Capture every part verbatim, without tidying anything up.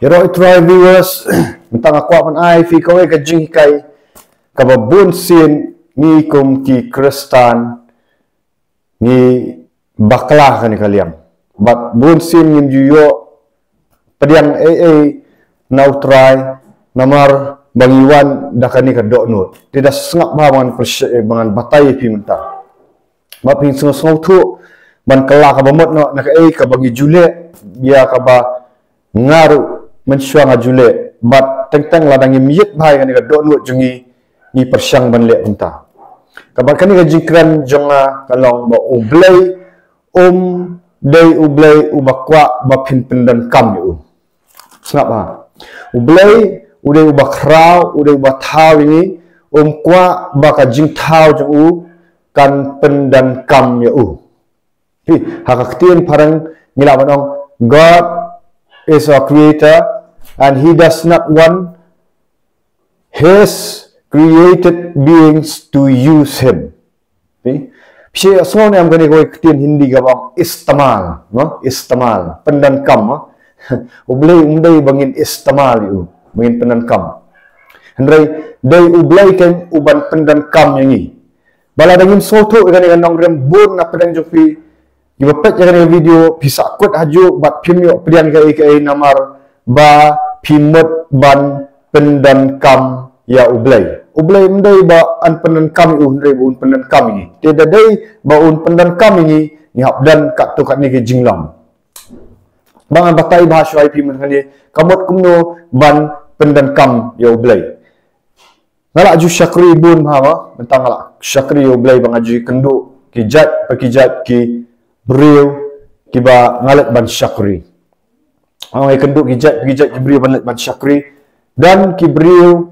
Ïaroh ïa u Trai, viewers, mynta nga kwah ban ai phi kawei ka jinghikai kaba bun sien ngi kum ki Khristan ngi bakla kane ka liang. Bad bun sien ngim ju ïoh pdiang ei ei na u Trai namar ba ngi wan da kane ka dohnud. Te da sngap bha ba ngan pyrshah, eh, ba ngan batai ïa phi mynta. Ba phin sngewthuh ban kylla kaba mut noh na kaei kaba ngi ju leh, ïa kaba nga ruh mynshuwa nga ju leh. Bad teng teng lada ngim ïit bha ïa kane ka dohnud jong ngi, ngi pyrshang ban leh kumta. Kaba kane ka jingkren jong nga ka long ba U Blei um dei U Blei uba kwah ba phin pyndonkam ïa u. Sngap ha. U Blei u dei uba khraw, u dei uba thaw ïa ngi, um kwah ba ka jingthaw jong u kan pyndonkam ïa u. Phi, ha ka ktien phareng ngi lah ban ong, God is our creator and he does not want his created beings to use him. Phi, phi sngew ne em kane ka ktien Hindi kaba ong istemal, no? Istemal, pyndonkam, no? U Blei um dei ba ngin istemal ïa u, ba ngin pyndonkam. Hynrei dei U Blei kein uban pyndonkam ïa ngi. Ba lada ngim sngewthuh ïa kane ka nongrim, bun na pdeng jong phi kiba peit ïa kane ka video, phi sahkut hajuh bad phim ïoh pdiang kaei kaei namar ba phi mut ban pyndonkam ïa U Blei. U Blei um dei ba un pyndonkam ïa u, hynrei ba un pyndonkam ïa ngi. Te da dei ba un pyndonkam ïa ngi, ngi hap don katto katne ki jinglong. Ba ngan batai bha shuwa ïa phi mynta hangne, ka mut kumno ban pyndonkam ïa U Blei. Nga la ju shakri bun bha, ma, mynta nga la shakri ïa U Blei ba nga ju ïakynduh ki jait pa ki jait ki briew kiba nga leit ban shakri. Nga ïakynduh ki jait pa ki jait ki briew ban leit ban shakri. Don ki briew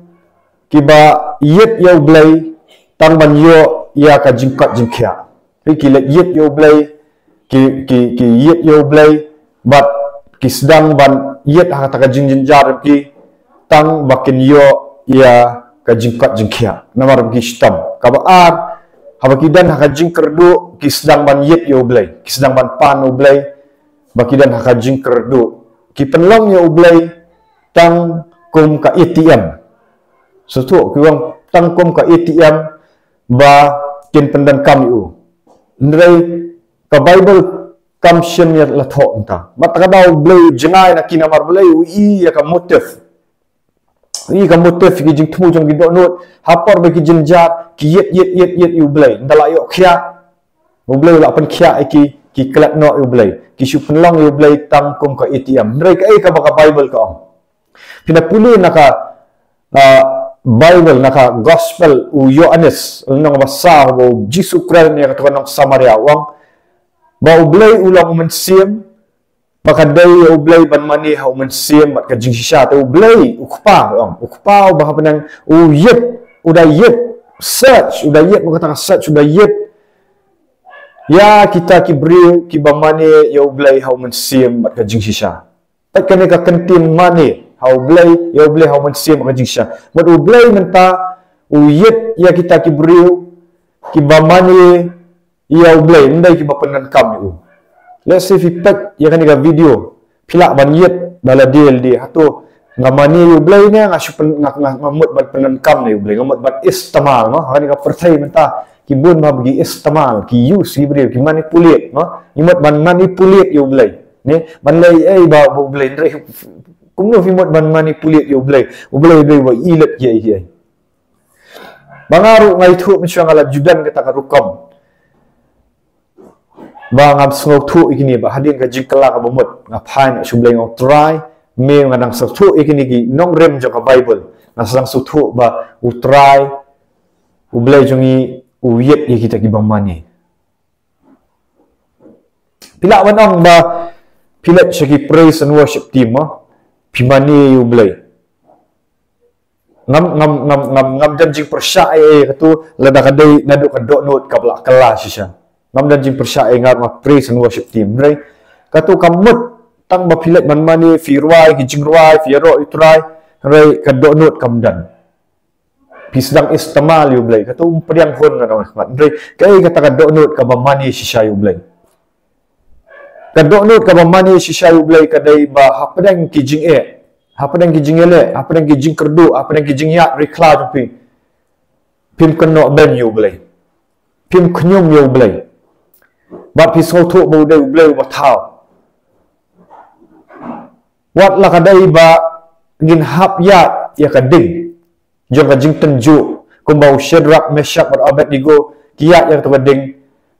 kiba ïit ïa U Blei tang ban ïoh ïa ka jingkoit jingkhiah. Phi, ki leit ïit ïa U Blei, ki, ki, ki ïit ïa U Blei, bad ki sdang ban ïit ha kata ka jingjynjar jong ki, tang ba kin ïoh ïa ka jingkoit jingkhiah namar ba ki shitom. Kaba ar, haba ki don ha ka jingkyrduh, ki sdang ban ïit ïa U Blei, ki sdang ban pan U Blei, ba ki don ha ka jingkyrduh. Ki pynlong ïa U Blei tang kum ka A T M. Sngewthuh, ki ong tang kum ka A T M ba kin pyndonkam ïa u. Hynrei ka Baibl kam shym ïa la thoh kumta. Bad kata ka daw U Blei u jngai na ki namar U Blei u i ïa ka motive. U i ka motive, ki jingthmu jong ki dohnud. Ha por ba ki jynjar, ki ïit, ïit, ïit, ïit ïa U Blei. Ynda la ïoh khiah, U Blei u la pynkhiah ïa ki, ki klet noh ïa U Blei. Ki shu pynlong ïa U Blei tang kum ka A T M. Hynrei kaei kaba ka Baibl ka ong? Phin da pule na ka, ah, Baibl, na ka Gospel u Ïoannis, lynnong ba saw, ba u Jisu u kren ïa kata ka nong Samaria, u ong ba U Blei u long u Mynsiem, ba ka dei ïa U Blei ban mane ha u Mynsiem bad ka jingshisha. Te U Blei, u Kpa, u ong, u Kpa uba ha bneng, u ïit, u da ïit, search, u da ïit, u kata ka search, u da ïit ïa kita ki briew kiba mane ïa U Blei ha u Mynsiem bad ka jingshisha. Peit kane ka kyntien mane ha U Blei, ïa U Blei ha u Mynsiem bad ka jingshisha. Bad U Blei mynta u ïit ïa kita ki briew kiba mane ïa U Blei, ym dei kiba pyndonkam ïa u. Let's say phi peit ïa kane ka video, phi lah ban ïit da lade lade, hato nga mane ïa U Blei ne nga shu pyn-, nga, nga, nga mut ban pyndonkam ïa U Blei, nga mut ban istemal, no? Ha kane ka pyrthei mynta ki bun ba ki istemal, ki use, ki briew, ki manipulate, no? Ngi mut ban manipulate ïa U Blei, ne? Ban leh ei ei ba, ba U Blei, hynrei kumno phi mut ban manipulate ïa U Blei? U Blei, U Blei ba i lut ïa ei ei. Ba nga ruh nga ithuh mynshuwa, nga la ju don kata ka rukom ba ngam sngewthuh ïa kine, ba hadien ka jingkylla kaba mut nga phai noh sha U Blei, nga ong, Trai, me, nga dang sngewthuh ïa kine ki nongrim jong ka Baibl, nga sdang sngewthuh ba U Trai U Blei jong ngi u ïit ïa kita kiba mane. Phi lah ban ong ba phi leit sha ki praise and worship team, ma, phi mane ïa U Blei. Ngam, ngam, ngam, ngam, ngam don jingpyrshah ei ei, kato lada ka dei naduh ka dohnud kaba la kylla shisha. Ngam don jingpyrshah ei, nga ruh nga praise and worship team. Hynrei kato kam mut tang ba phi leit ban mane, phi rwai ki jingrwai, phi ïaroh ïa U Trai, hynrei ka dohnud kam don. Phi sdang istemal ïa U Blei, kato um pdiang hun, nga ong, hynrei kaei kata ka dohnud kaba mane shisha ïa U Blei? Ka dohnud kaba mane shisha ïa U Blei ka dei ba hapdeng ki jingeh, hapdeng ki jingïaleh, hapdeng ki jingkyrduh, hapdeng ki jingïaid ri khla jong phi, phim kynnoh beiñ ïa U Blei. Phim khñium ïa U Blei. Bad phi sngewthuh ba U dei U Blei uba thaw. Wat la ka dei ba ngin hap ïaid ïa ka ding jong ka jingtynjuh, kumba u Shadrak, Meshak bad Abednego ki ïaid ïa kato ka ding,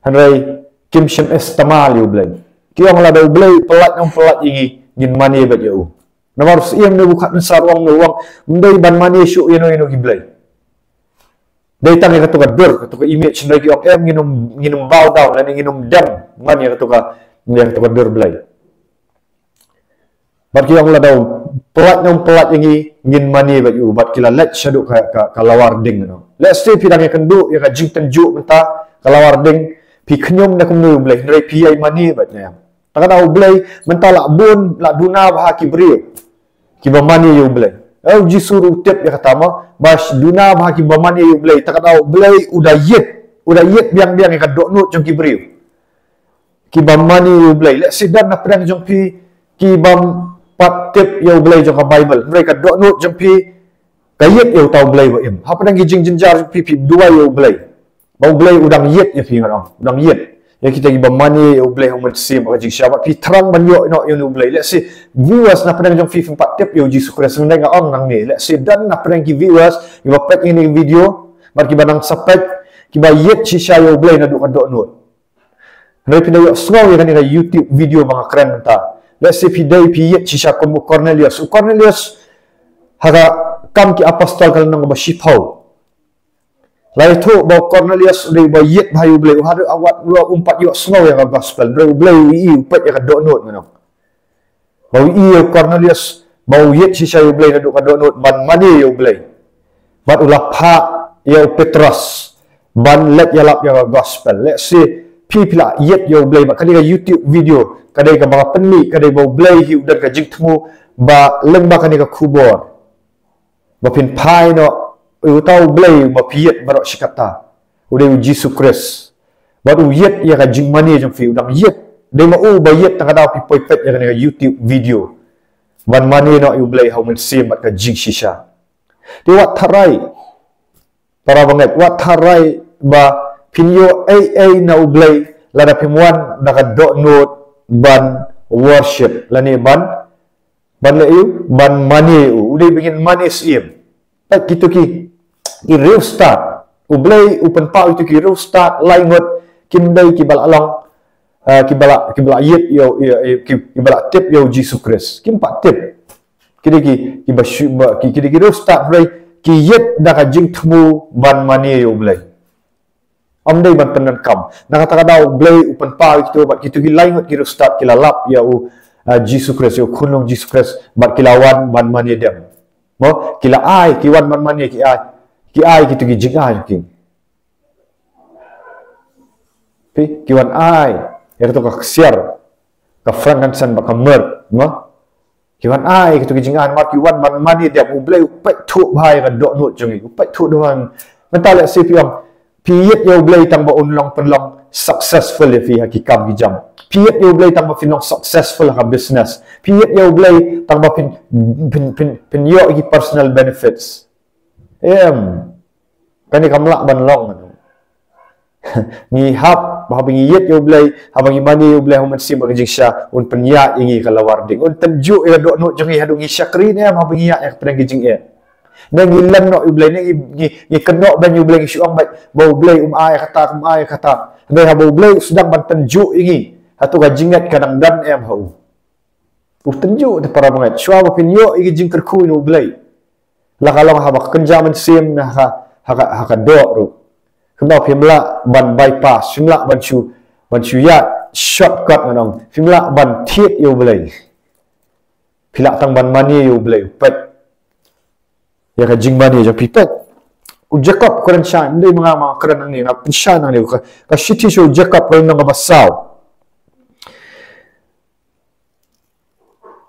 hynrei kim shym istimal ïa U Blei. Ki ong lada U Blei u pyllait ne em pyllait ïa ngi, ngin mane beit ïa u. Namar u syiem Nebukhadnessar u ong, u ong, ym dei ban mane shuh ïano ïano ki blei. Dei tang ïa kato ka dur, kato ka image, hynrei ki ong em, ngin ym, ngin ym bow down, lane ngin ym dem man ïa kato ka, ïa kato ka dur blei. Bad ki ong lada u pyllait ne em pyllait ïa ngi, ngin mane beit ïa u, bad ki la leit shaduh ka, ka, ka lawar ding, no. Lehse phi dang ïakynduh ïa ka jingtynjuh mynta, ka lawar ding, phi khñium ne kumno ïa U Blei, hynrei phi ïai mane beit ne em. Te ka daw U Blei mynta la bun, la duna bha ki briew kiba mane ïa U Blei. Eh, U Jisu ruh u tip ïa kata mo, ba duna bha kiba mane ïa U Blei. Te ka daw U Blei u da ïit, u da ïit biang biang ïa ka dohnud jong ki briew kiba mane ïa U Blei. Lehse don na pdeng jong phi kibym pat tip ïa U Blei jong ka Baibl, hynrei ka dohnud jong phi ka ïit ïa uta U Blei ba im. Hapdeng ki jingjynjar jong phi, phi duwai ïa U Blei ba U Blei u dang ïit ïa phi, ngan ong, u dang ïit ïa kita kiba mane ïa U Blei ha U Mynsiem bad ka jingshisha. Bad phi thrang ban ïoh noh ïa une U Blei. Lehse viewers na pdeng jong phi phim pat tip ïa U Jisu Khrist, hynrei nga ong nangne, lehse don na pdeng ki viewers kiba peit ïa kane ka video bad kiba nang sa peit, kiba ïit shisha ïa U Blei naduh ka dohnud. Hynrei phin da ïohsngew ïa kane ka YouTube video ba nga kren mynta. Lehse phi dei phi ïit shisha kum u Cornelius. U Cornelius ha Ka Kam ki Apostol ka lynnong ba shiphew, la ïathuh ba u Cornelius u dei uba ïit bha ïa U Blei. U haduh wat u, um pat ïohsngew ïa ka gospel, hynrei U Blei u ïohi, u peit ïa ka dohnud, ngan ong. Ba u ïohi ïa u Cornelius ba u ïit shisha ïa U Blei naduh ka dohnud ban mane ïa U Blei. Bad u la phah ïa u Petros ban leit ïalap ïa ka gospel. Lehse phi, phi la ïit ïa U Blei bad kane ka YouTube video ka dei kaba nga pynmih, ka dei ba U Blei hi u don ka jingthmu ba lyngba kane ka khubor ba phin phai noh ïa uta U Blei ba phi ïit baroh shi katta, u dei U Jisu Khrist. Bad u ïit ïa ka jingmane jong phi, u dang ïit. Dei ma u ba ïit, tang ka daw phi poi peit ïa kane ka YouTube video ban mane noh ïa U Blei ha U Mynsiem bad ka jingshisha. Te wat tharai, para bangeit, wat tharai ba phin ïoh ei ei na U Blei lada phim wan da ka dohnud ban worship lane ban, ban leh ïa u, ban mane ïa u. U dei ba ngin mane Syiem. Peit kito ki, ki riewstad, U Blei u pynpaw ïa kito ki riewstad lai ngut, kim dei kiba la long, eh, kiba la, kiba la ïit ïa, ïa, ïa, ki, kiba la tip ïa U Jisu Khrist. Kim pat tip. Ki dei ki, kiba shu, ba, ki, ki dei ki riewstad, hynrei ki ïit da ka jingthmu ban mane ïa U Blei. Ym dei ban pyndonkam. Na kata ka daw U Blei u pynpaw ïa kito bad kito ki lai ngut ki riewstad ki la lap ïa U, ah, Jisu Khrist, ïa U Khunlung Jisu Khrist, bad ki la wan ban mane dem. Mo, ki la ai, ki wan ban mane, ki ai, ki ai kito ki jingai ki. Phi, ki wan ai ïa kato ka ksiar, ka frankincense bad ka myrrh, mo. Ki wan ai kito ki jingai namar ki wan ban mane dem. U Blei u peit thuh bha ïa ka dohnud jong ngi, u peit thuh bha. Mynta lehse phi ong phi ïit ïa U Blei tang ba un long pynlong successful ïa phi ha ki kam ki jam. Phi ïit ïa U Blei tang ba phin long successful ha ka business. Phi ïit ïa U Blei tang ba phin, phin, phin, phin ïoh ïa ki personal benefits. Em, kane kam lah ban long. Ngi hap, haba ngi ïit ïa U Blei, haba ngi mane ïa U Blei ha U Mynsiem bad ka jingshisha, un pynïaid ïa ngi ka lawar ding. Un tynjuh ïa ka dohnud jong ngi haduh ngi shakri ne em, haba ngi ïaid ïa ka pdeng ka jingeh. Ne ngi lem noh ïa U Blei, ne ngi, ngi, ngi kynnoh beiñ ïa U Blei, ngi shu ong beit ba U Blei um ai kata, um ai kata. Hynrei haba U Blei u sdang ban tynjuh ïa ngi hato ka jingngeit ka dang don em ha u. U tynjuh te para bangeit. Shuwa ba phin ïoh ïa ka jingkyrkhu na U Blei, la ka long haba ka kynja mynsiem ne ha ka, ha ka, ha ka doh ruh. Kumno phim lah ban bypass, phim lah ban shu, ban shu ïaid shortcut, ngan ong. Phim lah ban thied ïa U Blei. Phi lah tang ban mane ïa U Blei, u peit ïa ka jingmane jong phi, peit. U Jakob kren shai, ym dei ma nga, ma nga kren nangne, nga pynshai nangne, ka, ka shithi sha u Jakob ka lynnong kaba saw,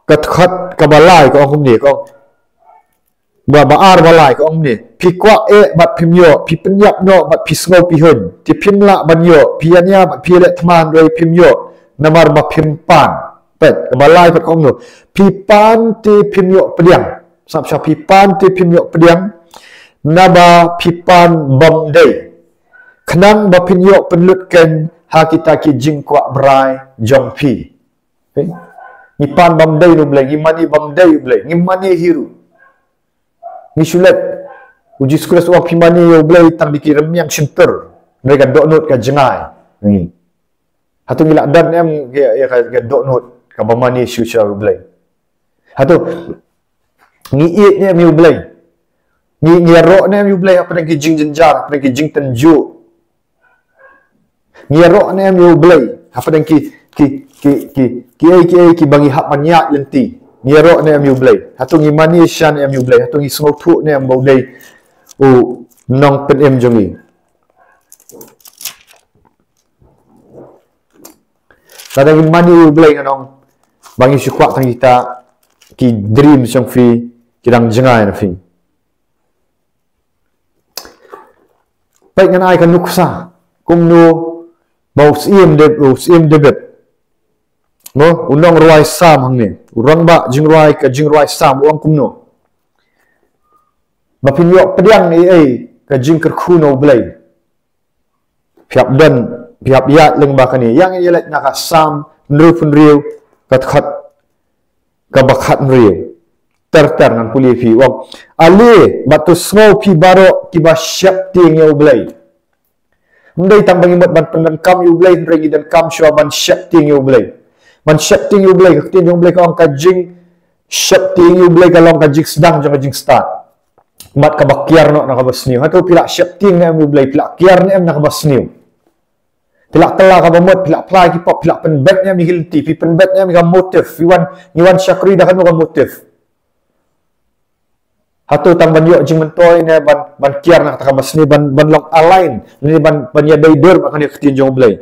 ka dkhot kaba lai ka ong kumne, ka ong, ba, ba ar ba lai ka ong kumne: Phi kwah eh bad phim ïoh, phi pynïap noh bad phi sngew phi hun. Te phim lah ban ïoh, phi ïania bad phi ïaleh thma hynrei phim ïoh, namar ba phim pan. Peit, kaba lai pat ka ong kumno. Phi pan te phim ïoh pdiang. Sngap sha, phi pan te phim ïoh pdiang. Naba phi pan bym dei. Khnang ba phin ïoh pynlut keiñ ha kita ki jingkwah brai jong phi. Peit. Ngi pan bym dei na U Blei, ngi mane bym dei U Blei, ngi mane hi ruh. Ngi shu leit. U Jisu Khrist u ong phi mane ïa U Blei tang da ki rmiang shyntur. Hynrei ka dohnud ka jngai. Ngi. Hato ngi lah don em ïa, ïa ka, ka dohnud kaba mane shuh sha U Blei. Hato ngi ïeit ne em ïa U Blei. Ngi, ngi ïaroh ne em ïa U Blei hapdeng ki jingjynjar, hapdeng ki jingtynjuh. Ngi ïaroh ne em ïa U Blei hapdeng ki, ki, ki, ki, ki ei, ki ei, kiba ngi hap ban ïaid lynti. Ngi ïaroh ne em ïa U Blei. Hato ngi mane shisha ne em ïa U Blei. Hato ngi sngewthuh ne em ba U dei U Nongpynim jong ngi. Lada ngi mane ïa U Blei, ngan ong ba ngi shu kwah tang kita ki dreams jong phi ki dang jngai na phi. Peit, ngan ai ka nuksa kumno ba u Syiem Dab-, u Syiem David, mo, u nongrwai Salm hangne, u rangbah jingrwai ka jingrwai Salm, u ong kumno. Ba phin ïoh pdiang ei ei ka jingkyrkhu na U Blei, phi hap don, phi hap ïaid lyngba kane. Ïa ngin ïa leit na ka Salm hynriewphew hynriew, ka dkhot kaba khathynriew. Ter ter ngan pule ïa phi, u ong: Ale bad to sngew phi baroh kiba sheptieng ïa U Blei. Ym dei tang ba ngi mut ban pyndonkam ïa U Blei, hynrei ngi donkam shuwa ban sheptieng ïa U Blei. Ban sheptieng ïa U Blei, ka ktien jong U Blei ka ong, ka jingsheptieng ïa U Blei ka long ka jingsdang jong ka jingstad bad kaba kiar noh na kaba sniew. Hato phi lah sheptieng ne em ïa U Blei, phi lah kiar ne em na kaba sniew? Phi lah kylla kaba mut, phi lah phla ïa ki pop, phi lah pynbeit ne em ïa ki lynti, phi pynbeit ne em ïa ka motive, phi wan, ngi wan shakri da kano ka motive? Hato tang ban ïoh jingmyntoi ne ban, ban kiar na kata kaba sniew, ban, ban long align ne ban, ban ïadei dur bad kane ka ktien jong U Blei?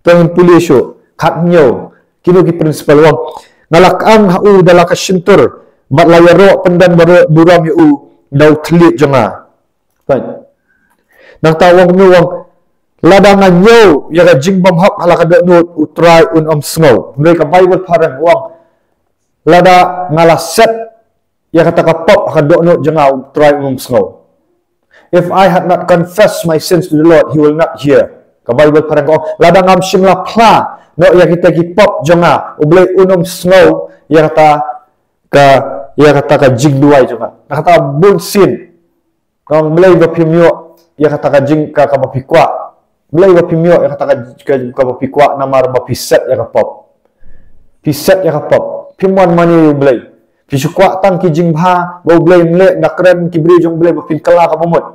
To ngin pule shuh. Khathynñiew, kino ki principle, u ong: Nga la kyang ha U da la ka shyntur bad la ïaroh pyndon baroh burom ïa U da u thylliej jong nga. Peit. Nangta u ong kumno, u ong: Lada nga ñiew ïa ka jingbymhok ha la ka dohnud, U Trai un ym sngew. Hynrei ka Baibl phareng u ong: Lada nga la set ïa kata ka pop ha ka dohnud jong nga, U Trai um sngew. If I had not confessed my sins to the Lord, He will not hear. Ka Baibl phareng ka ong, lada ngam shym la phla noh ïa kita ki pop jong nga, U Blei un ym sngew ïa kata ka, ïa kata ka jingduwai jong nga. Na kata bun sien, ka ong, Blei, ba phim ïoh ïa kata ka jing, ka, kaba phi kwah. Blei, ba phim ïoh ïa kata ka, ka, kaba phi kwah, namar ba phi set ïa ka pop. Phi set ïa ka pop. Phim wan mane ïa U Blei. Phi shu kwah tang ki jingbha ba U Blei un leh, da kren ki briew jong U Blei ba phin kylla kaba mut.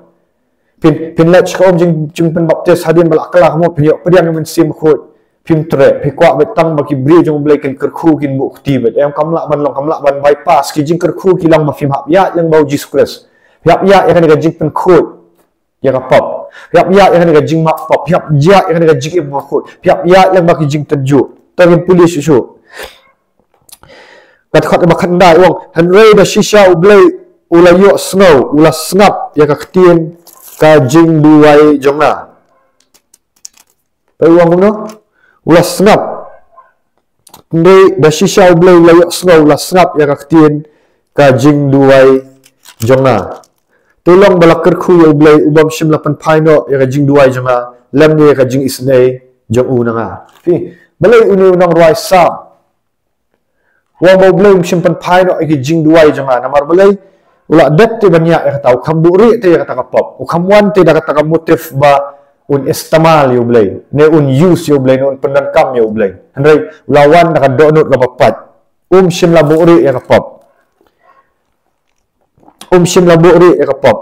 Phin, phin leit sha ka um jing, jingpynbaptis hadien ba la kylla kaba mut, phin ïoh pdiang ïa U Mynsiem Bakhuid. Phim treh, phi kwah beit tang ba ki briew jong U Blei kin kyrkhu, kin buh kti beit. Em, kam lah ban long, kam lah ban bypass ki jingkyrkhu, ki long ba phim hap ïaid lyngba U Jisu Khrist. Phi hap ïaid ïa kane ka jingpynkhuid ïa ka pop. Phi hap ïaid ïa kane ka jingmap pop. Phi hap ïaid ïa kane ka jingim bakhuid. Phi hap ïaid lyngba ki jingtynjuh. To ngin pule shuh shuh. Ka dkhot kaba khatkhyndai u ong, hynrei da shisha U Blei u la ïohsngew, u la sngap ïa ka ktien ka jingduwai jong nga. Peit u ong kumno? U la sngap. Hynrei da shisha U Blei u la ïohsngew, u la sngap ïa ka ktien ka jingduwai jong nga. Te long ba la kyrkhu ïa U Blei, u bym shym la pynphai noh ïa ka jingduwai jong nga, lymne ïa ka jingisynei jong u na nga. Phi, balei une u nongrwai Salm u ong ba U Blei um shym pynphai noh ïa ki jingduwai jong nga? Namar balei? U la dep te ban ïaid ïa kata, u kham buhrieh te ïa kata ka pop, u kham wan te da kata ka motive ba un istemal ïa U Blei, ne un use ïa U Blei, ne un pyndonkam ïa U Blei. Hynrei u la wan da ka dohnud kaba pait. Um shym la buhrieh ïa ka pop. Um shym la buhrieh ïa ka pop.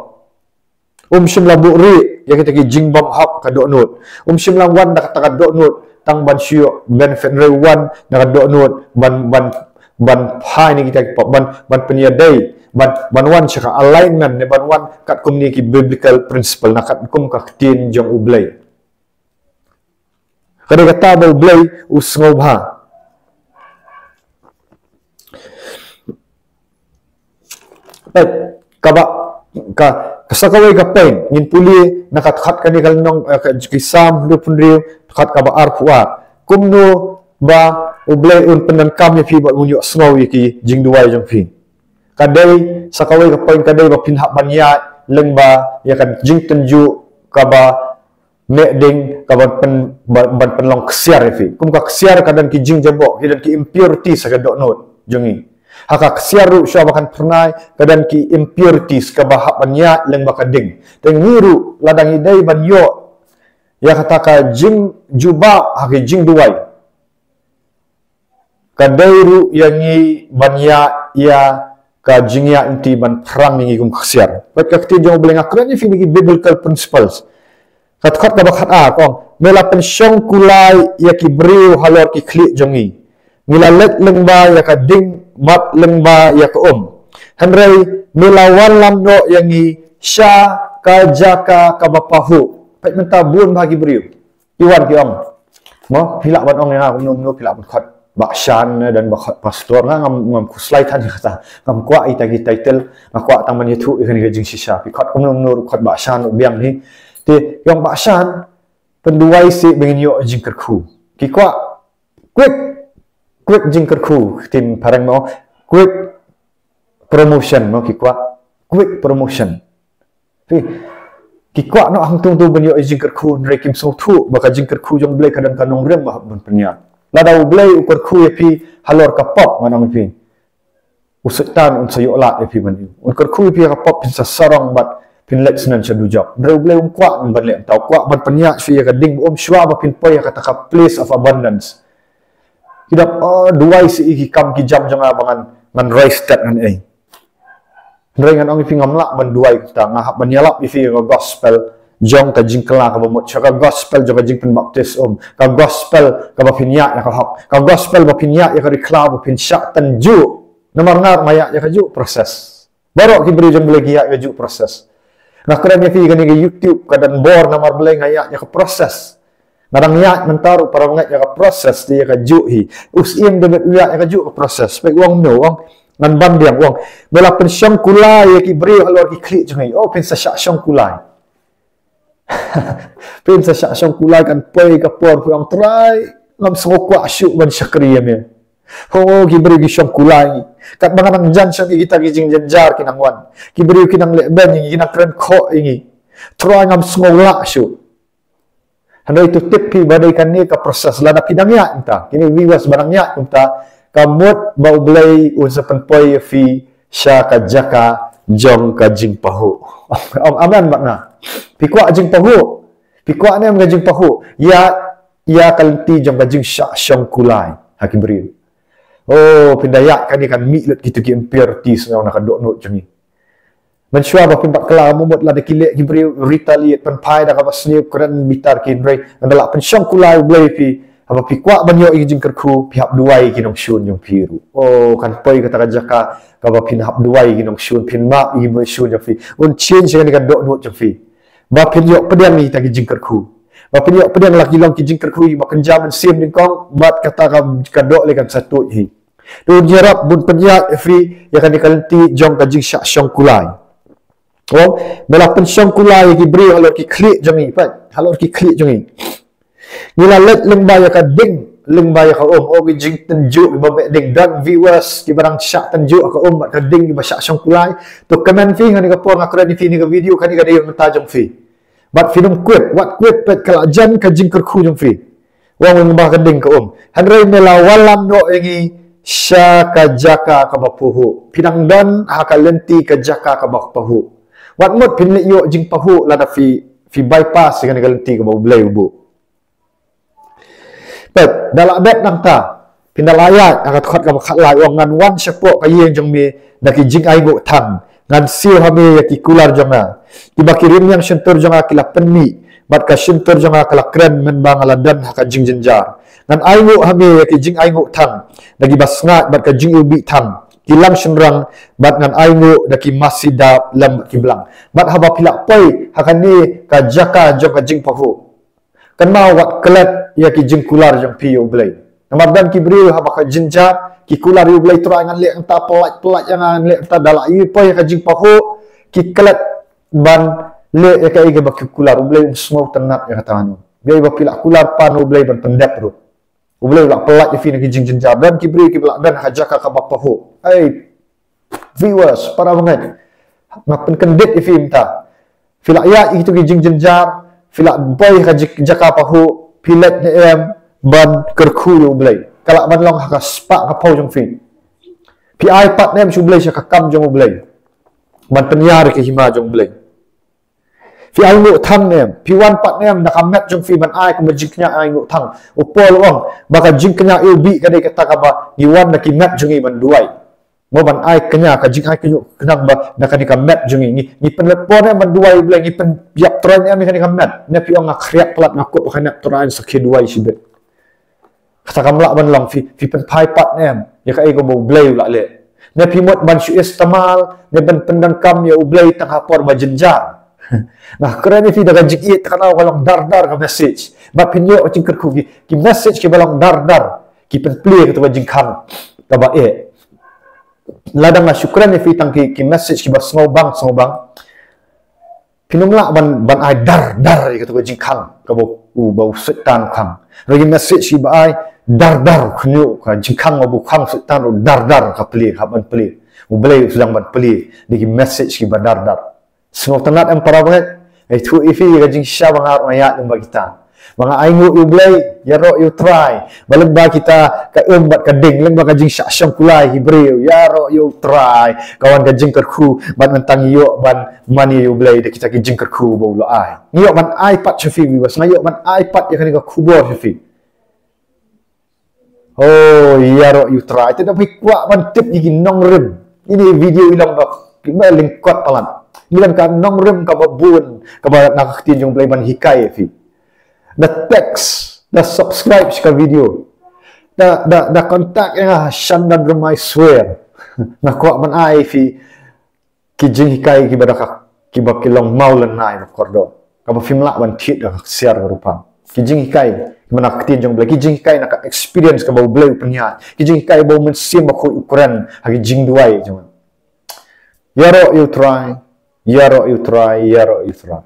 Um shym la buhrieh ïa kita ki jingbymhok ka dohnud. Um shym la wan da kata ka dohnud tang ban shu ïoh benefit, hynrei u wan da ka dohnud ban, ban, ban phai na kita ki pop, ban, ban pynïadei, ban, ban wan sha ka alignment, ne ban wan katkum kine ki biblical principle, na katkum ka ktien jong U Blei. Ka dei kata ba U Blei u sngewbha. Peit, kaba, ka, ka sa kawei ka point, ngin pule na ka dkhot kane ka lynnong, eh, ka, ki Salm hynriewphew hynriew, dkhot kaba arphew ar. Kumno ba U Blei un pyndonkam ïa phi bad un ïohsngew ïa ki jingduwai jong phi. Ka dei sa kawei ka point, ka dei ba phin hap ban ïaid lyngba ïa ka jingtynjuh kaba meh ding, ka ban pyn, ban, ban pynlong ksiar ïa phi. Kum ka ksiar ka don ki jingjabok, ki don ki impurities ha ka dohnud jong ngi. Ha ka ksiar ruh shuwa ba kan phyrnai ka don ki impurities kaba hap ban ïaid lyngba ka ding. Te ngi ruh lada ngi dei ban ïoh ïa kata ka jingjubab ha ki jingduwai, ka dei ruh ïa ngi ban ïaid ïa ka jingïaid lynti ban pyrshang ïa ngi kum ka ksiar. Bad ka ktien jong U Blei, nga kren ïa phi na ki biblical principles. Ka dkhot kaba khatar ka ong, me la pynshong kulai ïa ki briew halor ki khlieh jong ngi. Ngi la leit lyngba ïa ka ding bad lyngba ïa ka um. Hynrei me la wallam noh ïa ngi sha ka jaka kaba pahuh. Peit mynta bun bha ki briew ki wan ki ong. Mo, phi lah ban ong ïa nga kumno kumno, phi lah ban khot Bah Shan, eh, don ba khot pastor, nga ngam, ngam khuslai than ïa kata. Ngam kwah ïa kita ki title, nga kwah tang ban ïathuh ïa kane ka jingshisha. Phi khot kumno kumno ruh, khot Bah Shan ruh biang hi. Te ïa u Bah Shan, pynduwai seh ba ngin ïoh jingkyrkhu. Ki kwah quick, quick jingkyrkhu, ktien phareng mo, quick promotion mo, ki kwah quick promotion. Phi, ki kwah noh hangto hangto ban ïoh jingkyrkhu, hynrei kim sngewthuh ba ka jingkyrkhu jong U Blei ka don ka nongrim ba hap ban pynïaid. Lada U Blei u kyrkhu ïa phi halor ka pop, ngan ong ïa phi, u Soitan un sa ïoh lad ïa phi ban ïoh. Un kyrkhu ïa phi ha ka pop, phin sa sarong bad phin leit shen sha dujok. Hynrei U Blei um kwah ban leh kumta, u kwah ban pynïaid phi ïa ka ding ba um shuwa ba phin poi ha kata ka place of abundance. Ki dap, oh, duwai seh ïa ki kam ki jam jong nga ba ngan, ngan rai stet ngan ei. Hynrei ngan ong ïa phi, ngam lah ban duwai kumta, nga hap ban ïalap ïa phi ïa ka gospel jong ka jingkylla kaba mut shwa, ka gospel jong ka jingpynbaptis um, ka gospel kaba phin ïaid ïa ka hok, ka gospel ba phin ïaid ïa ka ri khlaw, ba phin shah tynjuh. Namar nga ruh nga ïaid ïa kajuh process. Baroh ki briew jong U Blei ki ïaid ïa kajuh process. Nga kren ïa phi, kane ka YouTube ka don bor namar balei, nga ïaid ïa ka process. Nga dang ïaid mynta ruh, para bangeit, ïa ka process te ïa kajuh hi. U Syiem David u ïaid ïa kajuh ka process. Peit u ong kumno, u ong, ngan ban biang, u ong, me la pynshong kulai ïa ki briew halor ki khlieh jong ngi. Oh, phin sa shah shong kulai. Phin sa shah shong kulai, kan poi ka por phi ong, Trai, ngam sngewkwah shuh ban shakri ïa me. Ho, ki briew ki shong kulai ïa ngi. Katba nga nang jan shong ïa kita ki jingjynjar ki nang wan. Ki briew ki nang leh beiñ ïa ngi, ki nang kren khoh ïa ngi. Trai, ngam sngew lah shuh. Hynrei to tip phi ba dei kane ka process, lada phi dang ïaid kumta, kine viewers ba dang ïaid kumta, ka mut ba U Blei un sa pynpoi ïa phi sha ka jaka jong ka jingpahuh. Ong amen bad nga. Phi kwah jingpahuh? Phi kwah ne em ka jingpahuh? Ïa, ïa ka lynti jong ka jingshah shong kulai ha ki briew. Oh, phin da ïaid kane kan mih lut kito ki impurities na ka dohnud jong ngi. Mynshuwa ba phin bat kylla, mo mut lada ki leh ki briew retaliate, pynphai da kaba sniew, kren bitar ki, hynrei ngan da lah pynshong kulai U Blei ïa phi. Haba phi kwah ban ïoh ïa ki jingkyrkhu, phi hap duwai ïa ki nongshun jong phi ruh. Oh, kan poi kata ka jaka kaba phin hap duwai ïa ki nongshun, phin map ïa ki nongshun jong phi. Un change ïa kane ka dohnud jong phi. Ba phin ïoh pdiang ïa kita ki jingkyrkhu. Ba phin ïoh pdiang, la ki long ki jingkyrkhu ba kynja mynsiem nyngkong bad kata ka, ka doh lei kan sa tuid hi. To ïarap bun pynïaid ïa phi ïa kane ka lynti jong ka jingshah shong kulai. Ong, me la pynshong kulai ïa ki briew halor ki khlieh jong ngi, peit, halor ki khlieh jong ngi. Ngi la leit lyngba ïa ka ding, lyngba ïa ka um, oh, ki jingtynjuh ba meh ding, don viewers kiba dang shah tynjuh ha ka um bad ka ding kiba shah shong kulai. To kmen phi, ha kane ka por nga kren ïa phi ha kane ka video, kane ka dei mynta jong phi. Bad phin ym kwit, wat kwit, peit ka la jan ka jingkyrkhu jong phi. Ong lyngba ka ding ka um. Hynrei me la wallam noh ïa ngi sha ka jaka kaba pahuh. Phi dang don ha ka lynti ka jaka kaba pahuh. Wat mut phin leit ïoh jingpahuh lada phi, phi bypass ïa kane ka lynti kaba U Blei u buh. Peit, da la dep nangta, phin da la ïaid, ha ka dkhot kaba khatlai, ong, ngan wan shapoh ka ïing jong me da ki jingainguh thang. Ngan siew ha me ïa ki kular jong nga. Kiba ki rynïeng shyntur jong nga ki la pynmih, bad ka shyntur jong nga ka la kren mynba nga la don ha ka jingjynjar. Ngan ainguh ha me ïa ki jingainguh thang da kiba sngaid bad ka jingiwbih thang ki lang shynrang, bad ngan ainguh da ki masi dap lem bad ki blang. Bad haba phi la poi ha kane ka jaka jong ka jingpahuh, kynmaw wat klet ïa ki jingkular jong phi ïa U Blei. Namar don ki briew haba ka jynjar ki kular ïa U Blei, Trai ngan leh nangta, pyllait pyllait ïa nga, ngan leh nangta, da la ïoh poi ha ka jingpahuh ki klet ban leh ïa kaei kaba ki kular. U Blei um sngewtynnat ïa kata, no. Kaei ba phi la kular, pan U Blei ban pyndep ruh. U Blei u la pyllait ïa phi na ki jingjynjar. Don ki briew kiba la don ha ka jaka kaba pahuh. Ei, viewers, para bangeit, nga pynkyndit ïa phi mynta. Phi la ïaid ïa kito ki jingjynjar, phi la poi ha ka jik-, jaka pahuh, phi leit ne em ban kyrkhu ïa U Blei? Ka lah ban long ha ka spah ka phew jong phi. Phi ai pat ne em sha U Blei, sha ka kam jong U Blei, ban pynïar ïa ka hima jong U Blei? Phi ai nguh thang ne em? Phi wan pat ne em da ka met jong phi ban ai kum ka jingkñia ai nguh thang? U Paul u ong ba ka jingkñia ïa u bih ka dei kata kaba ngi wan da ki met jong ngi ban duwai. Mo, ban ai kñia, ka jingai kñia khnang ba na kane ka met jong ngi, ngi, ngi pynleit por ne em ban duwai U Blei, ngi pynïap Trai ne em ïa kane ka met? Ne phi ong nga khriat palat, nga kup ha ka net Trai, sa khie duwai shibit. Kata kam lah ban long. Phi, phi pynphai pat ne em ïa kaei kaba U Blei u la leh? Ne phi mut ban shu istimal, ne ban pyndonkam ïa U Blei tang ha por ba jynjar? Nga kren ïa phi da ka jingïeit, kata ka long dar dar ka message. Bad phin ïoh ka jingkyrkhu. Ki, ki message kiba long dar dar ki pynplie kata ka jingkhang kaba eh. Lada nga shu kren ïa phi tang ki, ki message kiba sngewbang sngewbang, phin ym lah ban, ban ai dar dar ïa kata ka jingkhang kaba u, ba u Soitan u khang. Hynrei ki message kiba ai dar dar, khynñiuh ka jingkhang kaba u khang Soitan ruh dar dar ka plie, ka ban plie. U Blei u sdang ban plie da ki message kiba dar dar. Sngewtynnat em para bangeit? Nga ïathuh ïa phi ka jingshisha ba nga ruh nga ïaid lyngba kita. Ba nga ai nguh ïa U Blei, ïaroh ïa U Trai. Ba lyngba kita ka um bad ka ding, lyngba ka jingshah shong kulai hi briew, ïaroh ïa U Trai, ka wan ka jingkyrkhu, bad mynta ngi ïoh ban mane ïa U Blei da kita ki jingkyrkhu ba u la ai. Ngi ïoh ban ai pat sha phi, viewers, nga ïoh ban ai pat ïa kane ka khubor sha phi. Oh, ïaroh ïa U Trai. Te da phi kwah ban tip ïa ki nongrim. Ine i video i long ba, ba lyngkot palat. Ngi don ka nongrim kaba bun kaba na ka ktien jong U Blei ban hikai ïa phi. Da text, da subscribe sha ka video. Da, da, da contact ïa nga ha Shandan Rymai Swer. Nga kwah ban ai ïa phi ki jinghikai kiba da ka, kiba ki long mawlynnai na kordor, kaba phim lah ban thied da ka ksiar ka rupa. Ki jinghikai kiba na ka ktien jong U Blei, ki jinghikai na ka experience kaba U Blei u pynïaid, ki jinghikai ba U Mynsiem Bakhuid u kren ha ki jingduwai jong nga. Ïaroh ïa U Trai, ïaroh ïa U Trai, ïaroh ïa U Trai.